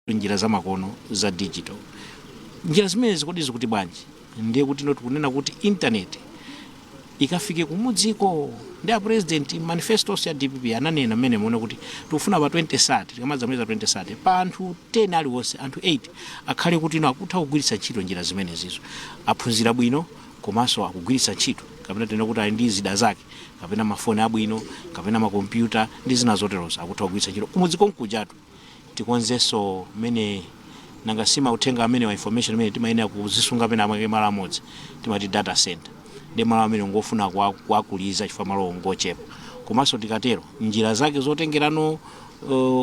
Njira zamakono za digital, njira zimenezi kodi zikuti bwanji? Ndiye kuti noti kunena kuti intaneti ikafike kumudziko. Ndi a President, manifestos ya DPP ananena mmene muone kuti tikufuna pa 2030, tikamadzamaliza 2030, pa anthu 10 aliwonse, anthu 8 akhale kuti ino akutha kugwiritsa ntchito njira zimenezizo, aphunzira bwino komanso akugwiritsa ntchito, kapena tinena kuti ali ndi zida zake, kapena mafoni abwino, kapena makompyuta ndi zina zoterozo, akutha kugwiritsa ntchito kumudzi konkujatu. Tikonzenso mmene nanga sima uthenga amene wa information imene timayenera kuzisunga pena amake malo amodzi, timati data center, ndi malo amene ngofuna kuwakuliza chifukwa malo ngochepa. Komanso tikatero, njira zake zotengerano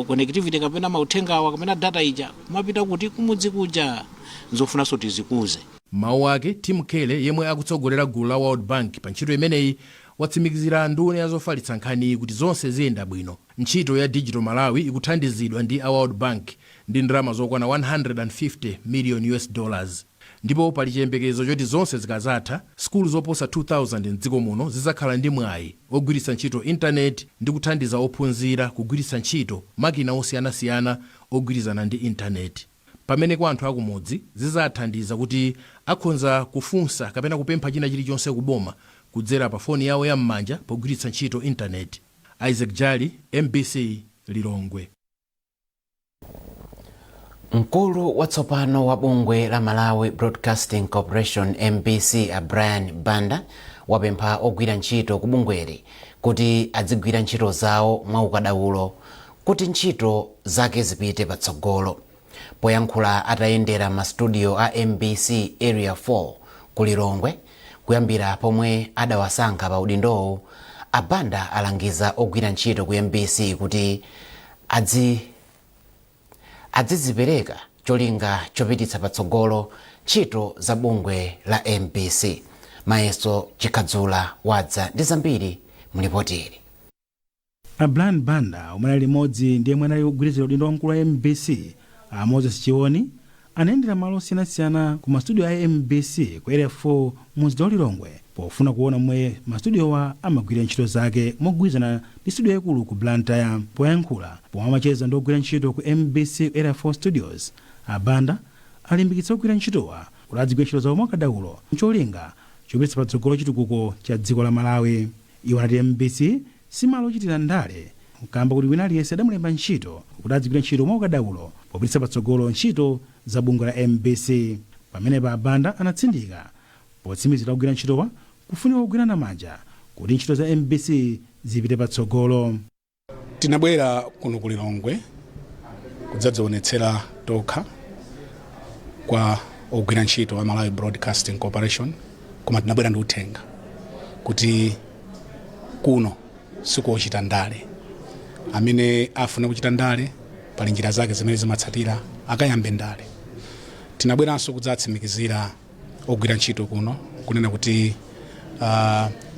connectivity kapena mauthengawa kapena data ija kumapita kuti kumudzi kuja, nzofunanso tizikuze. Mawu ake, Tim Kelly, yemwe akutsogolera gulu la World Bank pa ntchito imeneyi, watsimikizira nduna ya zofalitsa nkhani kuti zonse ziyenda bwino. Ntchito ya Digital Malawi ikuthandizidwa ndi a World Bank ndi ndalama zokwana 150 million US dollars, ndipo pali chiyembekezo choti zonse zikazatha, sukulu zoposa 2000 mdziko muno zidzakhala ndi mwayi ogwiritsa ntchito intaneti ndi kuthandiza ophunzira kugwiritsa ntchito makina osiyanasiyana ogwirizana ndi intaneti, pamene kwa anthu akumudzi zidzathandiza kuti akhonza kufunsa kapena kupempha china chilichonse kuboma kudzera pa foni yawo yam'manja pogwiritsa ntchito intaneti. Isaac Jali, MBC, Lilongwe. Mkulu watsopano wa bungwe la Malawi Broadcasting Corporation, MBC, a Brian Banda, wapempha ogwira ntchito ku bungweli kuti adzigwira ntchito zawo mwaukadaulo kuti ntchito zake zipite patsogolo. Poyankhula atayendera mastudio a MBC Area 4 ku Lilongwe kuyambira pomwe adawasankha pa udindowu, a Banda alangiza ogwira ntchito ku MBC kuti adzizipereka cholinga chopititsa patsogolo ntchito za bungwe la MBC. Mayeso Chikhadzula wadza ndi zambiri mulipotili. A Brian Banda, omwe anali limodzi ndi yemwe anali kugwirizira udindo wamkulu wa MBC, a Moses Chioni, anayendera malo osiyanasiyana ku mastudio a MBC ku Area 4 mu mzinda wa Lilongwe pofuna kuona momwe mastudiowa amagwirira ntchito zake mogwirizana ndi studio yaikulu ku Blantyre. Poyankhula pomwe amacheza ndi ogwira ntchito ku MBC Area 4 Studios, a Banda alimbikitsa ogwira ntchitowa kuti adzigwira ntchito zawo mwakadaulo ncholinga chopititsa patsogolo chitukuko cha dziko la Malawi. Iwo anati MBC simalo ochitira ndale, kamba kuti wina aliyense adamulemba ntchito kuti adzigwira ntchito mwaukadaulo popititsa patsogolo ntchito za bungwe la MBC. Pamenepa a Banda anatsindika potsimikizira kugwira ntchitowa kufunika kugwirana manja kuti ntchito za MBC zipite patsogolo. Tinabwera kuno ku Lilongwe kudzadzionetsera tokha kwa ogwira ntchito a Malawi Broadcasting Corporation, koma tinabwera ndi uthenga kuti kuno sikuochita ndale. Amene afuna kuchita ndale, pali njira zake zimene zimatsatira akayambe ndale. Tinabweranso kudzatsimikizira ogwira ntchito kuno kunena kuti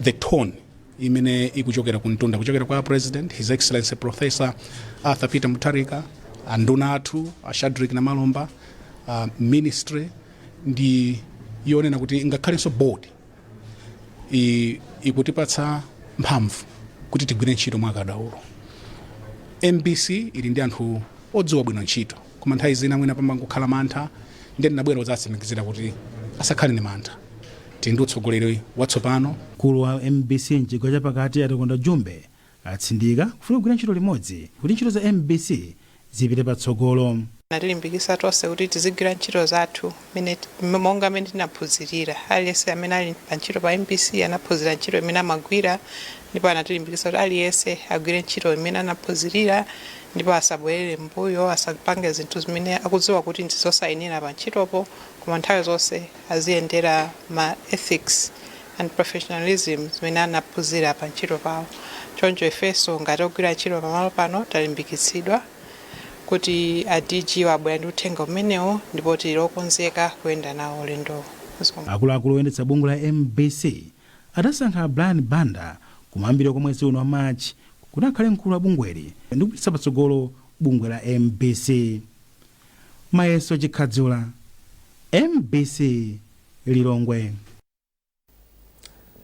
the tone imene ikuchokera kumtunda, kuchokera kwa President, His Excellency Professor Arthur Peter Mutharika, anduna athu a Shadrick Namalomba, ministry, ndi yonena kuti ngakhalenso board ikutipatsa mphamvu kuti tigwire ntchito mwakadaulo. MBC ili ndi anthu odziwa bwino ntchito, koma nthawi zina mwina pamangokhala mantha. Ndiye ndinabwera kudzatsimikizira kuti asakhale ndi mantha, tili ndi utsogoleri watsopano. Mkulu wa MBC mchigawo chapakati, Atakonda Jumbe, atsindika kufuna kugwira ntchito limodzi kuti ntchito za MBC zipite patsogolo. Natilimbikitsa tonse kuti tizigwira ntchito zathu monga mmene tinaphunzirira. Aliyense amene ali pa ntchito pa MBC anaphunzira ntchito imene amagwira, ndipo anatilimbikitsa kuti aliyense agwire ntchito imene anaphunzirira ndipo asabwerere mbuyo, asapange zinthu zimene akudziwa kuti ndi zosayenera pa ntchitopo, koma nthawi zonse aziyendera ma ethics and professionalism zimene anaphunzira pa ntchito pawo. Choncho ifenso ngati ogwira ntchito pamalo pano talimbikitsidwa kuti a DG wabwera ndi uthenga umenewo ndipo tili okonzeka kuyenda nawo ulendowo. Akuluakulu oyendetsa bungwe la MBC adasankha Brian Banda kumayambiriro kwa mwezi uno wa March kuti akhale mkulu wa bungweli ndi kupititsa patsogolo bungwe la MBC. Mayeso Chikhadzula, MBC, Lilongwe.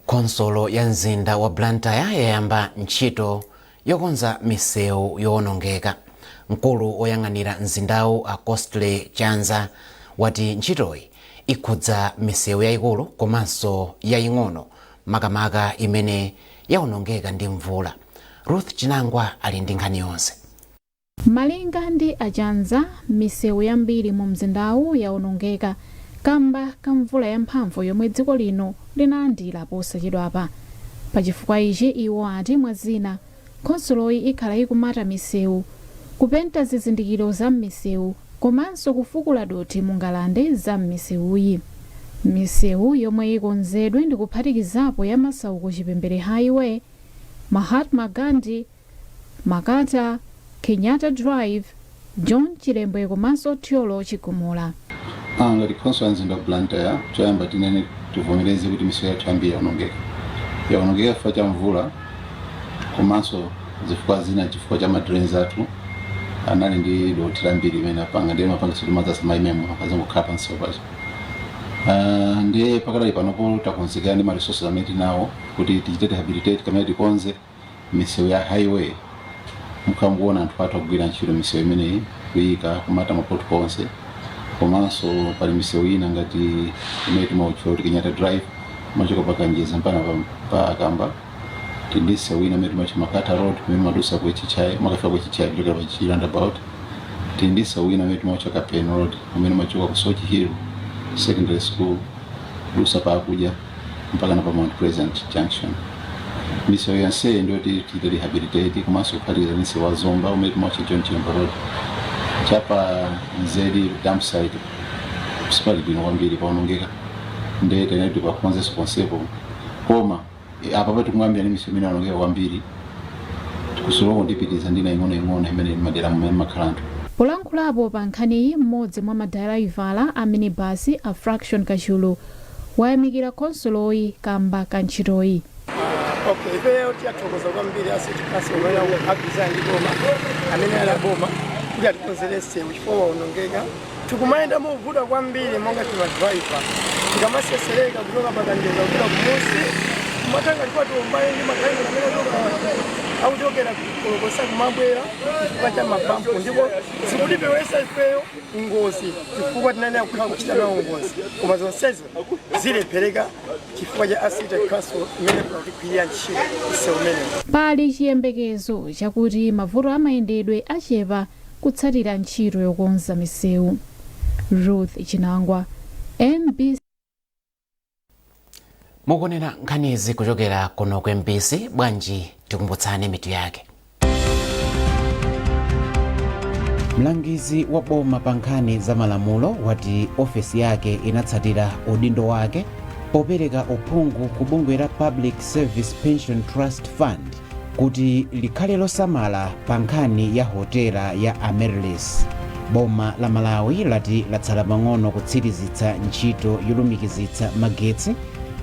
Khonsolo ya mzinda wa Blantyre yayamba ntchito yokonza misewu yowonongeka. Mkulu oyang'anira mzindawu a Costley Chanza wati ntchitoyi ikhudza misewu yayikulu komanso yaying'ono, makamaka imene yawonongeka ndi mvula. Ruth Chinangwa ali ndi nkhani yonse. Malinga ndi aChanza, misewu yambiri mu mzindawu yawonongeka kamba ka mvula yamphamvu yomwe dziko lino linalandira posachedwapa. Pachifukwa ichi, iwo ati mwazina khonsoloyi ikhala ikumata misewu, kupenta zizindikiro za m'misewu komanso kufukula dothi mu ngalande za m'misewuyi. Misewu yomwe ikonzedwe ndi kuphatikizapo ya Masauko Chipembere Highway, Mahatma Gandhi, Makata, Kenyatta Drive, John Chilembwe komanso Thyolo Chigumula. Ngati khonsolo ya mzinda wa Blantyre, choyamba tinene, tivomereze kuti misewu yathu yambiri yaonongeka. Yaonongeka chifukwa cha mvula komanso zifukwa zina, chifukwa cha madrains athu anali ndi dothi lambiri limene apanga, ndiye mapangisa kuti madzi asamayimemo, akazingokhala pansewu paja. Ndiye pakadali panopo takonzekera ndi ma resources amene tinawo kuti tichite rehabilitate kamene tikonze misewu ya highway. Mukhangoona anthu athu akugwira ntchito misewu imeneyi, kuyika, kumata ma pothole onse. Komanso pali misewu ina ngati imene timautchula kuti Kenyatta Drive, machoka pa Kanjeza mpaka pa Kamba. Tili ndi msewu ina imene timatcha Makata Road, imene madusa ku HHI, makafika ku HHI kuchokera pa Chichi roundabout. Tili ndi msewu ina imene timautcha Kapeni Road, umene umachoka ku Soche Hill Secondary School, dusa pa Akudya mpaka na pa Mount Pleasant Junction. Misewu yonseyi ndiyoti tichite rehabilitate, komanso kuphatikiza ndi msewu wa Zomba umene timautcha John Chilembwe Road, chapa Nzedi dump site sipali bwino kwambiri, paonongeka, ndiye tene tikakonzenso ponsepo. Koma apa patikumwambira ndi misewu imene yaonongeka kwambiri, kusoloko ndipitiza ndina ing'onoing'ono imene madera mmene makhala anthu. Polankhulapo pa nkhaniyi, mmodzi mwa madalaivala a minibasi a Fraction Kachulu wayamikira khonsoloyi kamba ka ntchitoyi. Okay, ifeyo tiyathokoza kwambiri a city council amene agwirizana ndi boma, amene ali aboma, kuti atikonzere msewu chifukwa waonongeka. Tikumayenda movuta kwambiri monga timadriver, tikamasesereka kuchoka paKanjeza kupita kumusi, kumatanga likuwa tiombane ndi magalimoto amene akuchokera kukolokosa kumabwera chifukwa cha mabampu, ndipo zikutipewesa ifeyo ngozi chifukwa tinani akukhala kuchita nawo ngozi, koma zonsezo zilephereka chifukwa cha a city council imene kutigwirira ntchito msewu umenewu. Pali chiyembekezo chakuti mavuto amayendedwe achepa kutsatira ntchito yokonza misewu. Ruth Chinangwa, MBC. Mukunena nkhanizi kuchokera kuno ku MBC. Bwanji tikumbutsane mitu yake. Mlangizi wa boma pa nkhani za malamulo wati ofesi yake inatsatira udindo wake popereka uphungu ku bungwe la Public Service Pension Trust Fund kuti likhale losamala pa nkhani ya hotela ya Amaryllis. Boma la Malawi lati latsala pang'ono kutsirizitsa ntchito yolumikizitsa magetsi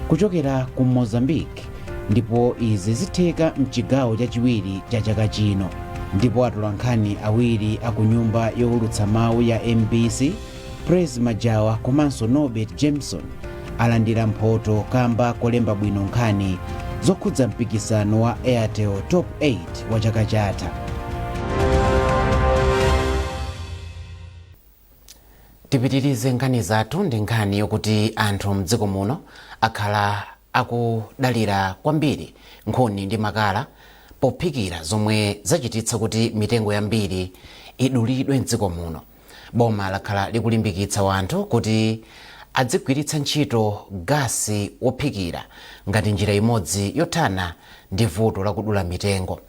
kuchokera ku Mozambique, ndipo izi zitheka mchigawo chachiwiri cha chaka chino. Ndipo atolankhani awiri aku nyumba yowulutsa mawu ya MBC, Praise Majawa komanso Norbert Jameson, alandira mphoto kamba kolemba bwino nkhani zokhudza mpikisano wa Airtel Top 8 wa chaka chatha. Tipitirize nkhani zathu ndi nkhani yokuti anthu mdziko muno akhala akudalira kwambiri nkhuni ndi makala pophikira, zomwe zachititsa kuti mitengo yambiri idulidwe mdziko muno. Boma lakhala likulimbikitsa wanthu kuti adzigwiritsa ntchito gasi wophikira ngati njira imodzi yothana ndi vuto lakudula mitengo.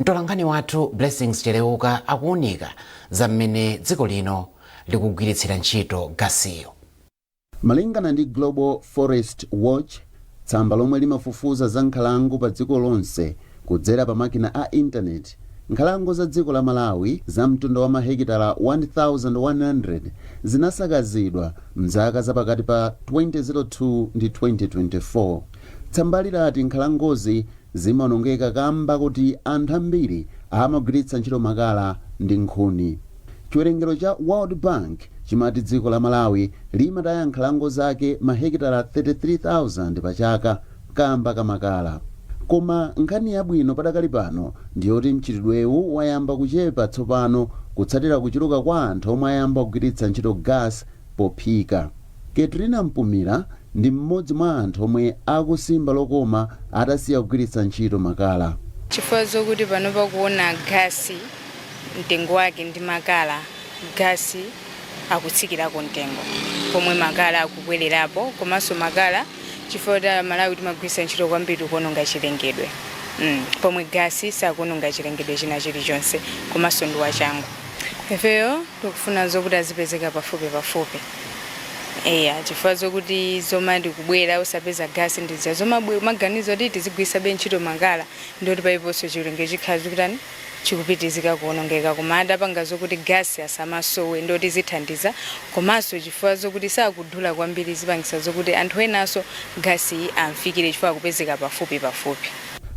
Mtolankhani wathu Blessings Cheleuka akuunika za mmene dziko lino likugwiritsira ntchito gasiyo. Malingana ndi Global Forest Watch, tsamba lomwe limafufuza za nkhalango pa dziko lonse kudzera pa makina a intaneti, nkhalango za dziko la Malawi za mtunda wa mahekitala 1100 zinasakazidwa mzaka zapakati pa 2002 ndi 2024. Tsambali lati nkhalangozi zimaonongeka kamba kuti anthu ambiri amagwiritsa ntchito makala ndi nkhuni. Chiwerengero cha World Bank chimati dziko la Malawi limataya nkhalango zake mahekitala 33,000 pa chaka kamba kamakala. Koma nkhani yabwino padakali pano ndiyoti mchitidwewu wayamba kuchepa tsopano. Kutsatira kuchuluka kwa anthu omwe ayamba kugwiritsa ntchito gas pophika. Katrina Mpumira ndi mmodzi mwa anthu omwe akusimba lokoma atasiya kugwiritsa ntchito makala. Chifukwa zokuti pano pakuona gasi mtengo wake ndi makala, gasi akutsikirako mtengo pomwe makala akukwererapo. Komanso makala, chifukwa kuti Malawi timagwiritsa ntchito kwambiri, kuononga chilengedwe, pomwe gasi sakuononga chilengedwe china chilichonse, komanso ndi wachangu. Ifeyo tikufuna zokuti azipezeka pafupi pafupi, eya, chifukwa zokuti zomati kubwera usapeza gasi ndizija zomaganizo kuti tizigwiritsabe ntchito makala, ndikuti paiponso chilengedwe chikhala chikutani, chikupitizika kuonongeka. Koma adapanga zokuti gasi asamasowe, ndoti zithandiza. Komanso chifukwa zokuti sakudula kwambiri, zipangisa zokuti anthu enanso gasi amfikire chifukwa akupezeka pafupi pafupi.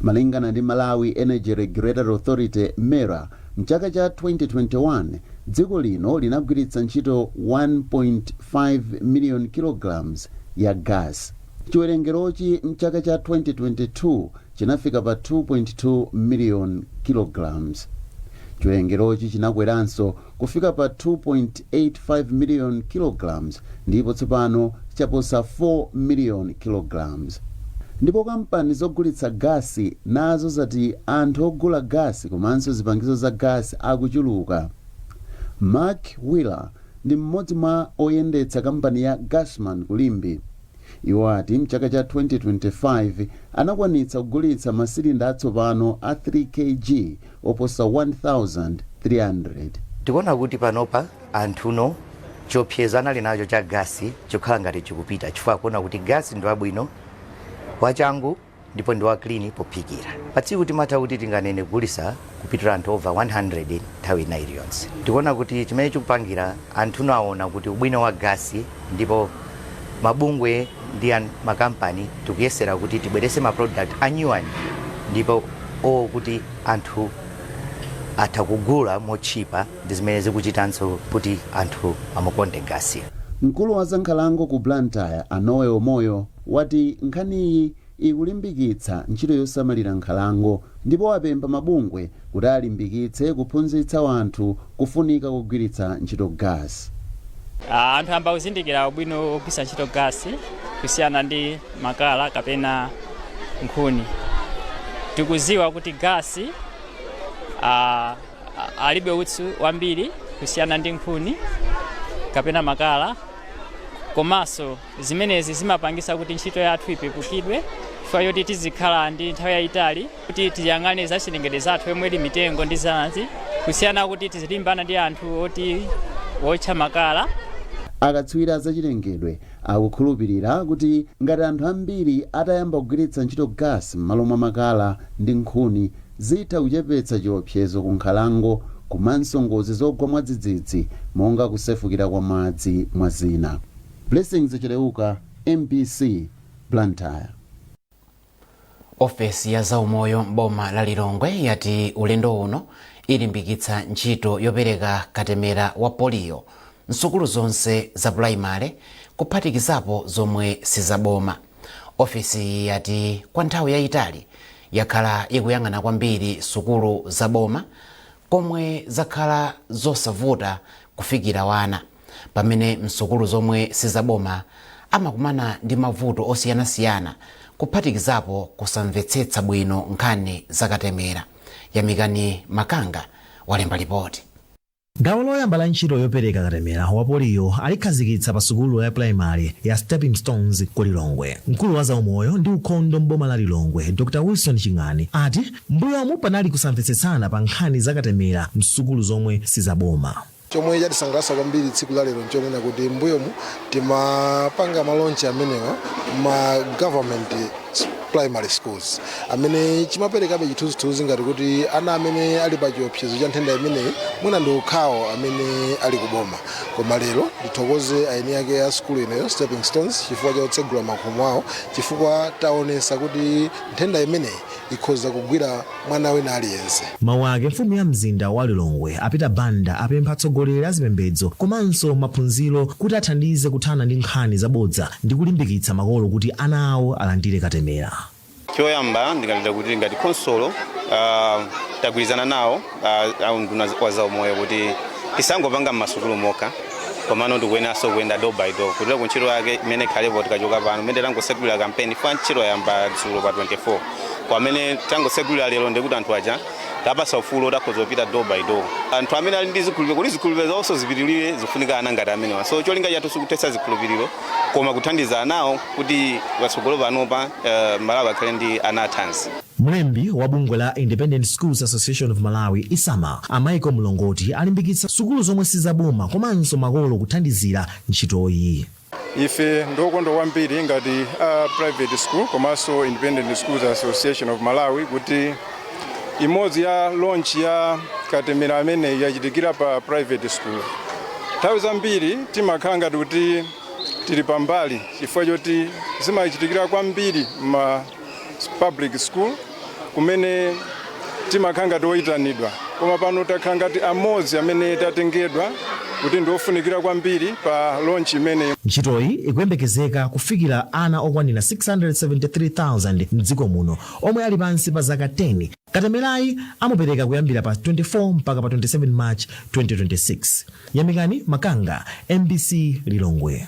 Malingana ndi Malawi Energy Regulatory Authority, MERA, mchaka cha 2021 dziko lino linagwiritsa ntchito 1.5 million kilograms ya gas. Chiwerengerochi mchaka cha 2022 chinafika pa 2.2 million kilograms. Chiwerengerochi chinakweranso kufika pa 2.85 million kilograms, ndipo tsopano chaposa 4 million kilograms. Ndipo kampani zogulitsa gasi nazo zati anthu ogula gasi komanso zipangizo za gasi akuchuluka. Mark Wheeler ndi mmodzi mwa oyendetsa kampani ya Gasman ku Limbe. Iwo ati mchaka cha 2025 anakwanitsa kugulitsa masilinda atsopano a 3 kg oposa 1300. Tikuona kuti panopa anthuno chiopsezo anali nacho cha gasi chikhala ngati chikupita, chifukwa akuona kuti gasi ndi wabwino, wachangu ndipo ndi wa clean pophikira. Pa tsiku timatha kuti tinganene kugulisa kupitira anthu over 100 nthawi ina iliyonse. Tikuona kuti chimene chikupangira, anthuno aona kuti ubwino wa gasi, ndipo mabungwe ndi makampani tikuyesera kuti tibwerese ma product a new one, ndipo kuti anthu atha kugula motchipa, ndi zimene zikuchitanso kuti anthu amukonde gasi. Mkulu wa zankhalango ku Blantyre, Anoe Omoyo, wati nkhaniyi ikulimbikitsa ntchito yosamalira nkhalango, ndipo wapempha mabungwe kuti alimbikitse kuphunzitsa wanthu kufunika kugwiritsa ntchito gas. Anthu amba kuzindikira ubwino wogwiritsa ntchito gasi kusiyana ndi makala kapena nkhuni. Tikuziwa kuti gasi alibe utsi wambiri kusiyana ndi nkhuni kapena makala. Komanso zimenezi zimapangisa kuti ntchito yathu ipepukidwe, chifukwa choti tizikhala ndi nthawi yayitali kuti tiyang'ane za chilengedwe zathu, yomwe ili mitengo ndi zinazi, kusiyana kuti tizilimbana ndi anthu oti wotcha makala. Akatswiri azachilengedwe akukhulupirira kuti ngati anthu ambiri atayamba kugwiritsa ntchito gas m'malo mwa makala ndi nkhuni, zitha kuchepetsa chiopsezo ku nkhalango komanso ngozi zogwa mwadzidzidzi monga kusefukira kwa madzi, mwa zina. Blessings Chileuka, MBC, Blantyre. Ofesi ya zaumoyo m'boma la Lilongwe yati ulendo uno ilimbikitsa ntchito yopereka katemera wa poliyo msukulu zonse za pulaimale, kuphatikizapo zomwe sizaboma. Ofesi yati kwa nthawi yayitali yakhala ikuyang'ana kwambiri sukulu zaboma, komwe zakhala zosavuta kufikira wana, pamene msukulu zomwe sizaboma amakumana ndi mavuto osiyanasiyana, kuphatikizapo kusamvetsetsa bwino nkhani zakatemera. Yamikani Makanga walemba ripoti. Gawo loyamba la ntchito yopereka katemera wa poliyo alikhazikitsa pa sukulu ya primary ya Stepping Stones ku Lilongwe. Mkulu wa zaumoyo ndi ukhondo m'boma la Lilongwe, Dr Wilson Ching'ani, ati mbuyomu panali kusamvetsetsana pa nkhani za katemera msukulu zomwe sizaboma. Chomwe chatisangalatsa kwambiri tsiku la lero nchonena kuti mbuyomu timapanga ma launch amenewa ma government primary schools, amene chimaperekabe chithunzithunzi ngati kuti ana amene ali pa chiopsezo cha nthenda imeneyi mwina ndi okhawo amene ali kuboma. Koma lero ndithokoze aeni ake a sukulu ineyo, Stepping Stones, chifukwa chotsegula makhomo awo, chifukwa taonesa kuti nthenda imeneyi ikhoza kugwira mwana wina aliyense. Mawu ake, mfumu ya mzinda wa Lilongwe, a Peter Banda, apempha atsogoleri a zipembedzo komanso maphunziro kuti athandize kuthana ndi nkhani zabodza ndi kulimbikitsa makolo kuti ana awo alandire katemera. Choyamba ndinganena kuti ngati khonsolo tagwirizana nawo nduna wa zaumoyo kuti tisangopanga m'masukulu mokha, komano ndikuyeneranso kuyenda door by door kutera ku ntchito yake imene ikhalepo. Tikachoka pano imene tangosegulira kampeni fa ntchito yamba dzulo pa 24, pamene tangosegulira lero, ndikuti anthu aja tapasa ufulu otakhoza kupita door by door. Anthu amene ali ndi zikhulupiriro kuti zikhulupiriro zawonso zipitirire, zikufunika ana ngati amenewa. So cholinga chathu sikuthetsa zikhulupiriro, koma kuthandiza anawo kuti patsogolo panopa Malawi akhale ndi ana athanzi. Mlembi wa bungwe la Independent Schools Association of Malawi, ISAMA, a Michael Mlongoti, alimbikitsa sukulu zomwe sizaboma komanso makolo kuthandizira ntchitoyi. Ife ndokondwa kwambiri ngati a private school komanso Independent Schools Association of Malawi kuti imodzi ya launch ya katemera amene yachitikira pa private school. Nthawi zambiri timakhala ngati kuti tili pambali chifukwa choti zimachitikira kwambiri ma public school kumene timakhala ngati oyitanidwa, koma pano takhala ngati amodzi amene tatengedwa kuti ndiofunikira kwambiri pa launch imeneyi. Ntchitoyi ikuyembekezeka kufikira ana okwanira 673,000 mdziko muno omwe ali pansi pa zaka 10. Katemerayi amupereka kuyambira pa 24 mpaka pa 27 March 2026. Yamikani Makanga, MBC, Lilongwe.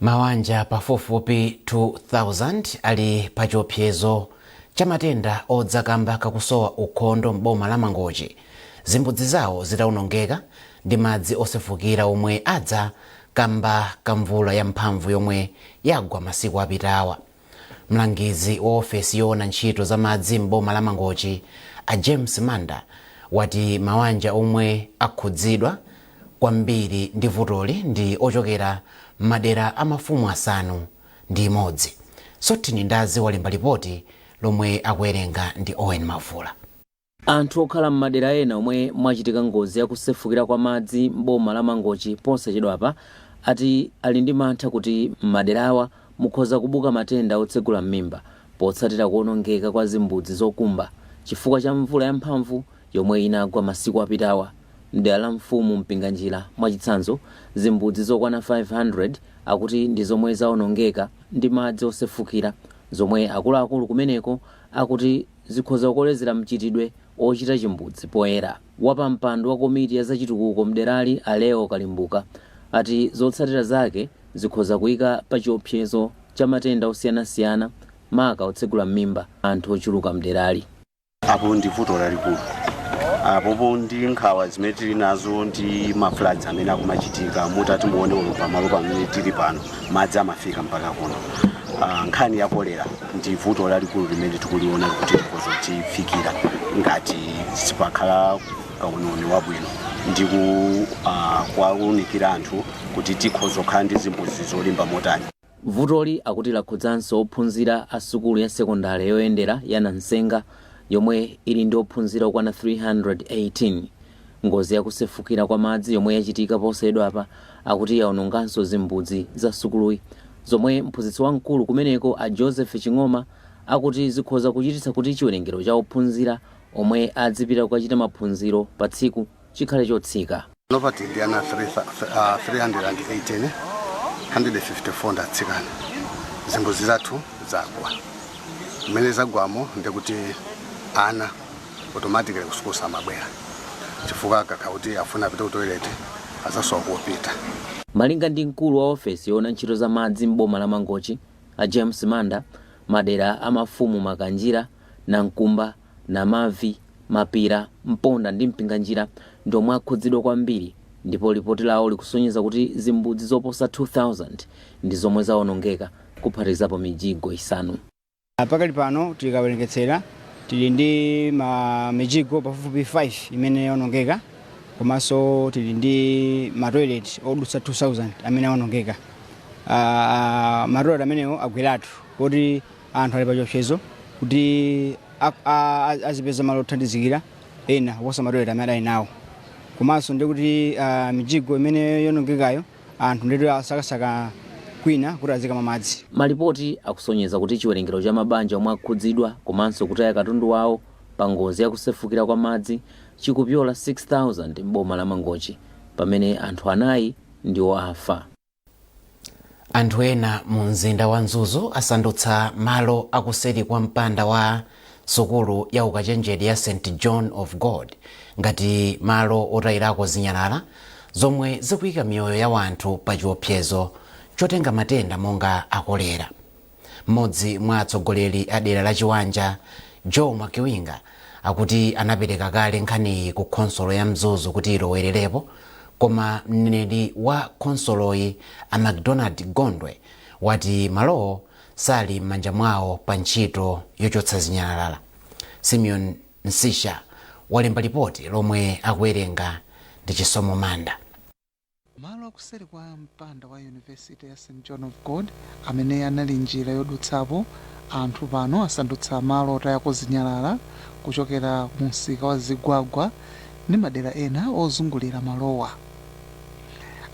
Mawanja pafupifupi 2000 ali pa chiopsezo cha matenda odza kamba kakusowa ukhondo m'boma la Mangochi, zimbudzi zawo zitawonongeka ndi madzi osefukira omwe adza kamba ka mvula yamphamvu yomwe yagwa masiku apitawa. Mlangizi wa ofesi yoona ntchito za madzi m'boma la Mangochi, a James Manda, wati mawanja omwe akhudzidwa kwambiri ndi vutoli ndi ochokera m'madera a mafumu 6. Sotini Ndazi walemba lipoti lomwe akuwerenga ndi Owen Mavula. Anthu okhala m'madera ena omwe mwachitika ngozi yakusefukira kwa madzi m'boma la Mangochi posachedwapa ati ali ndi mantha kuti m'maderawa mukhoza kubuka matenda otsegula m'mimba potsatira kuonongeka kwa zimbudzi zokumba chifukwa cha mvula yamphamvu yomwe inagwa masiku apitawa. Mdera la mfumu Mpinganjira, mwachitsanzo, zimbudzi zokwana 500 akuti ndi zomwe zaonongeka ndi madzi osefukira, zomwe akuluakulu kumeneko akuti zikhoza kukolezera mchitidwe ochita chimbudzi poyera. Wapampando wa komiti ya zachitukuko mderali, a Leo Kalimbuka, ati zotsatira zake zikhoza kuyika pa chiopsezo cha matenda osiyanasiyana, maka otsegula m'mimba, anthu ochuluka mderali. Apo ndi vuto lalikulu. Apopo ndi nkhawa zimene tili nazo ndi ma floods amene akumachitika. Mutati muone ulo pamalo pamene tili pano, madzi amafika mpaka kuno. Nkhani ya kolera ndi vuto lalikulu limene tikuliona kuti likuzotifikira ngati sipakhala kauniuni wabwino ndi kuwaunikira anthu kuti tikhoza kukhala ndi zimbudzi zolimba motani. Vutoli akuti lakhudzanso ophunzira a sukulu ya sekondale yoyendera ya Nansenga yomwe ili ndi ophunzira okwana 318. Ngozi yakusefukira kwa madzi yomwe yachitika posachedwapa akuti yaononganso zimbudzi za sukuluyi, zomwe mphunzitsi wamkulu kumeneko, a Joseph Ching'oma, akuti zikhoza kuchititsa kuti chiwerengero cha ophunzira omwe adzipita kukachita maphunziro pa tsiku chikhale chotsika. Panopa tili ndi ana 318, 154 ndi atsikana. Zimbudzi zathu zagwa. Mmene zagwamo ndikuti ana automatically kusukulu samabwera chifukwa akakhala kuti afuna apite ku toilet azasowa kopita. Malinga ndi mkulu wa ofesi yoona ntchito za madzi m'boma la Mangochi, a James Manda, madera a mafumu Makanjira, Nankumba, Namavi, Mapira, Mponda ndi Mpinganjira ndi omwe akhudzidwa kwambiri, ndipo lipoti lawo likusonyeza kuti zimbudzi zoposa 2000 ndi zomwe zawonongeka, kuphatikizapo mijigo 5. Pakali pano tikawerengetsera tili ndi ma mijigo pafupifupi 5 imene yaonongeka, komanso tili ndi ma toilet odutsa 2000 amene aonongeka. Ma toilet amenewo agweratu kuti anthu ali pachiopsezo kuti azipeza malo othandizikira ena kuposa ma toilet amene adali nawo. Komanso ndi kuti mijigo imene yonongekayo, anthu nditu asakasaka kwina kuti azikamwa madzi. Malipoti akusonyeza kuti chiwerengero cha mabanja omwe akhudzidwa komanso kutaya katundu wawo pa ngozi yakusefukira kwa madzi chikupyola 6000 m'boma la Mangochi, pamene anthu 4 ndiwo afa. Anthu ena mu mzinda wa Mzuzu asandutsa malo akuseri kwa mpanda wa sukulu ya ukachenjede ya St John of God ngati malo otayirako zinyalala, zomwe zikuyika miyoyo ya wanthu pa chiopsezo chotenga matenda monga akolera. Mmodzi mwa atsogoleri a dera la Chiwanja, Joe Mwakiwinga, akuti anapereka kale nkhaniyi ku khonsolo ya Mzuzu kuti ilowererepo, koma mneneri wa khonsoloyi, a Macdonald Gondwe, wati malowo sali m'manja mwawo pa ntchito yochotsa zinyalala. Simeon Msisha walemba lipoti lomwe akuwerenga ndi Chisomo Manda. Malo akuseri kwa mpanda wa University ya St John of God, amene anali njira yodutsapo anthu, pano asandutsa malo otayako zinyalala kuchokera mu msika wa Zigwagwa ndi madera ena ozungulira malowa.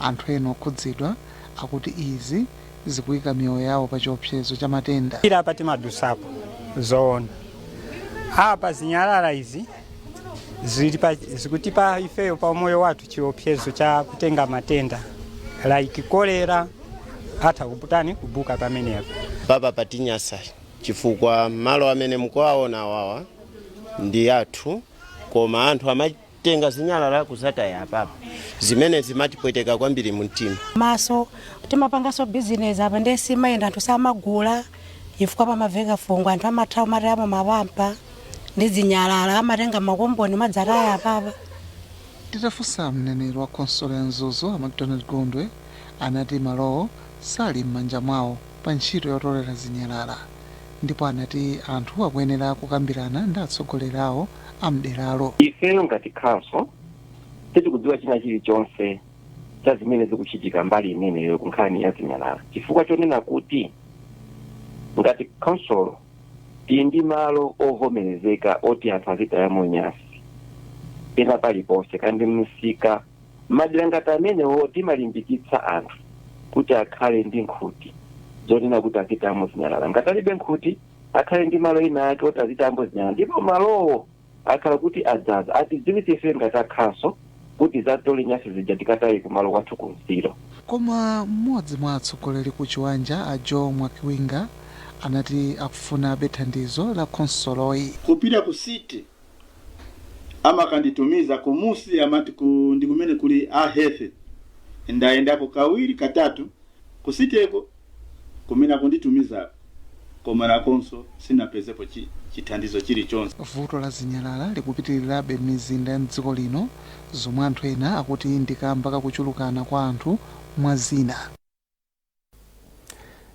Anthu ena okhudzidwa akuti izi zikuyika miyoyo yawo pa chiopsezo cha matenda. Ila apa timadusapo zoona, apa zinyalala izi zikutipa ifeyo pa moyo wathu chiopsezo cha kutenga matenda like kolera, atha kuputani kubuka pamenepo. Papa patinyasa chifukwa malo amene mukuwaona awawa ndi athu, koma anthu amatenga zinyalala kuzataya apapa, zimene zimatipweteka kwambiri mumtima. Maso timapanganso bizinesi apa, ndiye simayenda, anthu samagula chifukwa pamaveka fungo. Anthu amatha kumatayamo mapampa ndi zinyalala, amatenga makomboni madzataya apapa. Titafunsa mneneri wa khonsolo ya Mzuzu, a Macdonald Gondwe, anati malowo sali m'manja mwawo pa ntchito yotolera zinyalala, ndipo anati anthu akuyenera kukambirana ndi atsogoleri awo amderalo. Ifeyo ngati council sitikudziwa china chilichonse cha zimene zikuchitika mbali imeneyo ku nkhani ya zinyalala, chifukwa chonena kuti ngati council tili ndi malo ovomerezeka oti anthu azitayamo nyasi pena paliponse, kandi msika, madera ngati amenewo timalimbikitsa anthu kuti akhale ndi nkhuti zonena kuti azitayamo zinyalala. Ngati alibe nkhuti, akhale ndi malo ena ake oti azitayamo zinyalala, ndipo malowo akhala kuti adzaza, atidziwitse ife ngati akhanso kuti zatole nyasi zija tikataye kumalo kwathu kumsiro. Koma mmodzi mwa atsogoleri ku Chiwanja, a Joe Mwakiwinga, anati akufunabe thandizo la khonsoloyi. Kupita ku city amakanditumiza kumusi, amati ndi kumene kuli a health. Ndayendako kawiri katatu ku cityko kumene akunditumizako, koma nakonso sinapezepo chithandizo chilichonse. Vuto la zinyalala likupitirirabe m'mizinda ya mdziko lino, zomwe anthu ena akuti ndi kamba kakuchulukana kwa anthu, mwa zina.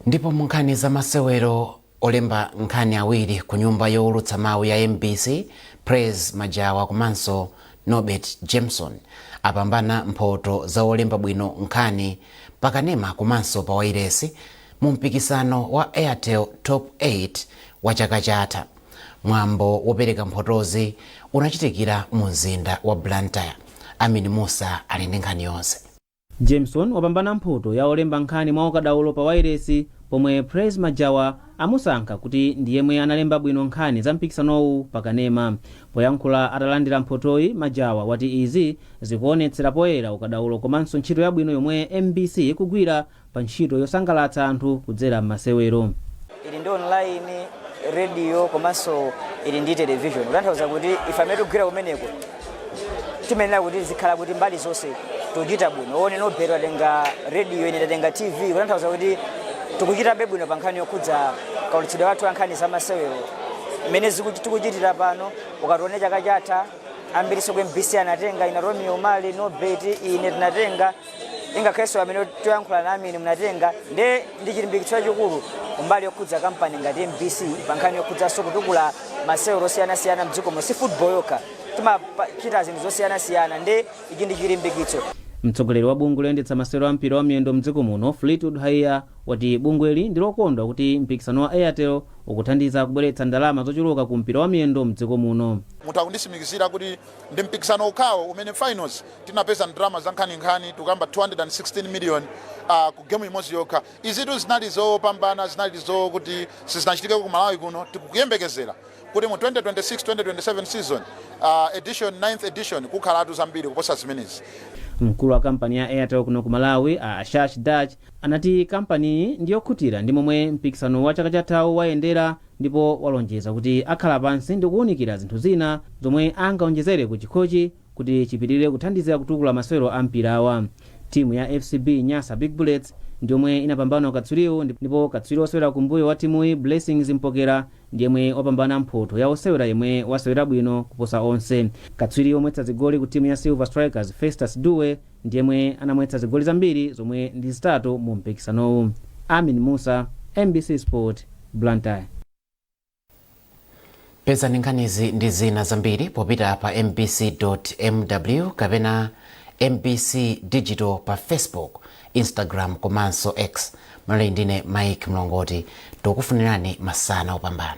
Ndipo mu nkhani za masewero, olemba nkhani awiri ku nyumba yowulutsa mawu ya MBC, Praise Majawa komanso Norbert Jameson, apambana mphoto za olemba bwino nkhani pakanema komanso pa wailesi mu mpikisano wa Airtel Top 8 wa chaka chatha. Mwambo wopereka mphotozi unachitikira mu mzinda wa Blantyre. Amin Musa ali ndi nkhani yonse. Jameson wapambana mphoto ya olemba nkhani mwa ukadaulo pa wailesi, pomwe Praise Majawa amusankha kuti ndi yemwe analemba bwino nkhani za mpikisanowu pakanema. Poyankhula atalandira mphotoyi, Majawa wati izi zikuonetsera poyera ukadaulo komanso ntchito yabwino yomwe MBC ikugwira pa ntchito yosangalatsa anthu kudzera m'masewero. Ili ndi online radio komanso ili ndi television, kutanthauza kuti ife amene tikugwira kumeneko timenera kuti zikhala kuti mbali zonse tikuchita bwino. One Nobert atenga radio, ine tatenga TV, kutanthauza kuti tikuchitabe bwino pa nkhani yokhudza kaulutsidwe wathu wa nkhani za masewero mmene tikuchitira pano. Ukatione chaka chatha, ambiriso ku MBC anatenga, ina Romeo Mali, Nobert, ine tinatenga, ingakhalenso amene toyankhula nami ine munatenga. Nde ndi chilimbikitso chachikulu kumbali yokhudza kampani ngati MBC pa nkhani yokhudzanso kutukula masewero osiyanasiyana mdziko muno. Si football yokha, timachita zinthu zosiyanasiyana, nde ichi ndi chilimbikitso. Mtsogoleri wa bungwe loyendetsa masewero a mpira wa miyendo mdziko muno, Fleetwood Haiya, wati bungweli ndi lokondwa kuti mpikisano wa Airtel ukuthandiza kubweretsa ndalama zochuluka ku mpira wa miyendo mdziko muno. Mutha kunditsimikizira kuti ndi mpikisano okhawo umene finals tinapeza ndalama za nkhaninkhani, tukamba 216 million ku game imodzi yokha. Izitu zinali zopambana, zinali zokuti sizinachitike ku Malawi kuno. Tikuyembekezera kuti mu 2026 2027 season, edition 9th edition, kukhalatu zambiri kuposa zimenezi. Mkulu wa kampani ya Airtel kuno ku Malawi, a Ashash Dach, anati kampaniyi ndiyokhutira ndi momwe mpikisano wa chaka chathawu wayendera, ndipo walonjeza kuti akhala pansi ndi kuwunikira zinthu zina zomwe angaonjezere ku chikhochi kuti chipitirire kuthandizira kutukula masewero a mpirawa. Timu ya FCB Nyasa Big Bullets ndiyomwe inapambana katswiriwo, ndipo katswiri osewera kumbuyo wa timuyi, Blessings Mpokera, ndiyemwe wapambana mphoto ya osewera yemwe wasewera bwino kuposa onse. Katswiri omwetsa zigoli ku timu ya Silver Strikers, Festus Duwe, ndiyemwe anamwetsa zigoli zambiri zomwe ndi 3 mu mpikisanowu. Amin Musa, MBC Sport, Blantyre. Pezani nkhanizi ndi zina zambiri popita pa mbc.mw kapena MBC Digital pa Facebook, Instagram komanso X. Malali ndine Mike Mlongoti, tikufunirani masana opambana.